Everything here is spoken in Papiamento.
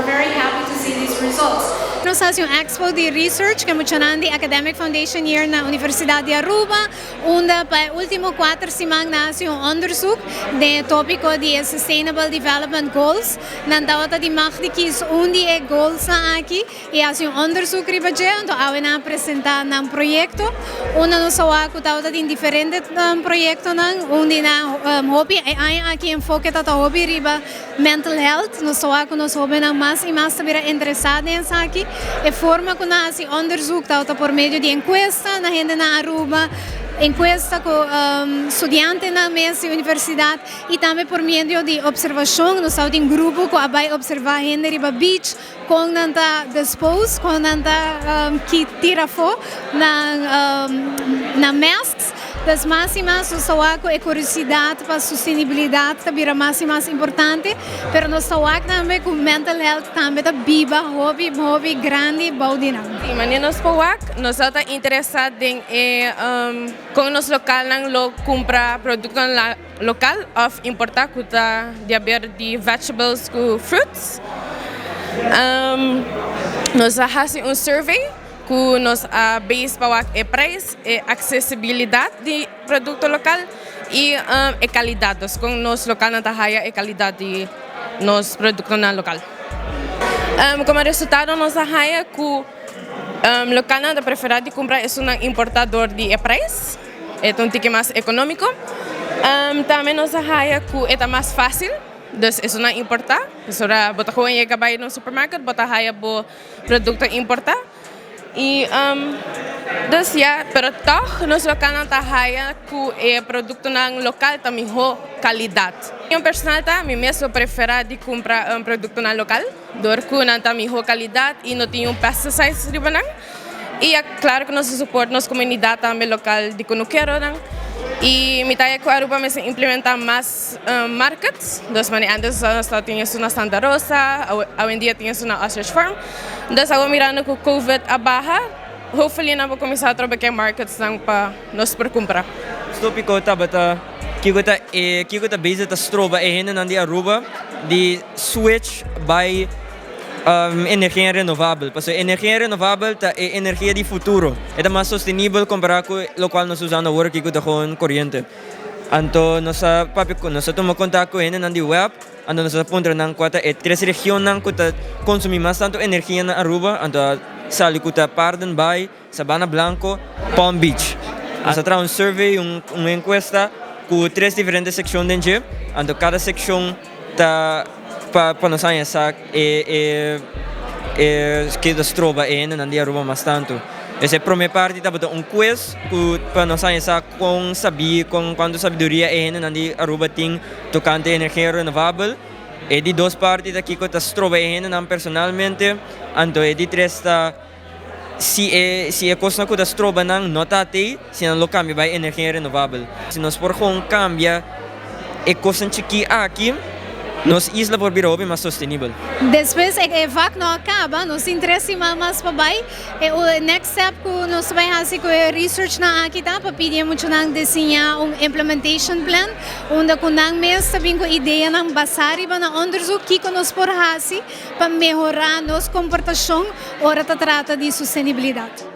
we're very happy to see these results. Nos a haci un expo di research cu muchanan di Academic Foundation Year na Universidad di Aruba, unda pa e ultimo 4 siman nan a haci un onderzoek den e topico di Sustainable Development Goals. Nan tawata di mag di kies un di e goals nan aki y haci un onderzoek riba dje, anto awe nan a presenta nan proyecto. Unda nos a wak cu tawata tin diferente proyectonan, un di nan hopi e aña aki enfoke tawata hopi riba mental health. Nos ta wak cu nos hobennan mas y mas ta bira interesa den esaki. E forma cu nan haci onderzoek tawata por medio di encuesta na hende na Aruba, encuesta cu studiantenan mes di universidad y tambe por medio di observacion. Nos tawatin grupo cu a bay observa hende riba beach, con nan ta dispose, con nan ta tira afo nan masks. Dus mas y mas nos ta wak cu e curiosidad pa sostenibilidad ta bira mas y mas importante, pero nos ta wak tambe cu mental health tambe ta biba hopi hopi grandi bou di nan. Si, manera nos por wak, nos ta interesa den e con nos localnan lo cumpra productonan local of importa cu ta di haber di vegetables cu fruits. Nos a haci un survey cu nos a base pa wak e prijs, e accesibilidad di producto local y e calidad. Dus con nos localnan ta haya e calidad di nos productonan local. Como resultado nos a haya cu localnan ta prefera di cumpra esunnan importa door di e prijs. E ta un tiki mas economico. Tambe nos a haya cu e ta mas facil, dus esunnan importa. Pasobra bo ta gewoon yega bay na un supermarket, bo ta haya bo producto importa. Y dus ya, pero toch nos localnan ta haya cu e productonan local ta miho calidad. Mi personal ta, mi mes lo prefera di cumpra productonan local, door cu nan ta miho calidad y no tin un pesticides riba nan. Y ya, claro cu nos ta support nos comunidad tambe local di cunukeronan. Y mi ta haya cu Aruba mester implementa mas markets. Dus manera antes nos tabatin esun na Santa Rosa, awendia tin esun na Ostrich Farm. Dus awor mirando cu Covid a baha, hopefully nan por cuminsa atrobe cu e marketsnan pa nos por cumpra. Tópiko tabata kiko ta e kiko ta bezig ta stroba e hendenan di Aruba di switch bai energia renovabel. Pasobra energia renovabel ta e energia di futuro. E ta mas sostenibel kompará ku lokual nos ta usando awor aki ku ta gewoon koriente. Anto nos a papia ku nos a tuma kontak ku hendenan di web, anto nos a puntra nan kua ta e tres regionnan ku ta konsumí mas tantu energia na Aruba, anto a sali ku ta Paardenbaai, Sabana Blanco, Palm Beach. Nos a traha un survey, un encuesta cu tres diferente seccion den dje, anto cada seccion ta pa pa nos haña sa e e e ke ta stroba e hendenan di Aruba mas tanto. Pues e prome parti tabata un quiz cu pa nos haña sa con sabi, con cuanto sabiduria e hendenan di Aruba tin tocante energia renovabel. E di dos parti ta kico ta stroba e hendenan personalmente, anto e di tres ta Si e si e kosnan ku ta stroba nan no ta atei, si nan lo kambia bai energia renovabel. Si nos por kon kambia e kosnan chikí aki, nos isla por bira hopi mas sostenibel. Despues e vak no a kaba, nos tin tres siman mas pa bai. E next step ku nos ta bai hasi ku e researchnan aki ta pa pidi e muchanan desiñá un implementation plan unda ku nan mes ta bin ku ideanan basá riba nan onderzoek kiko nos por hasi pa mehorá nos komportashon ora ta trata di sostenibilidat.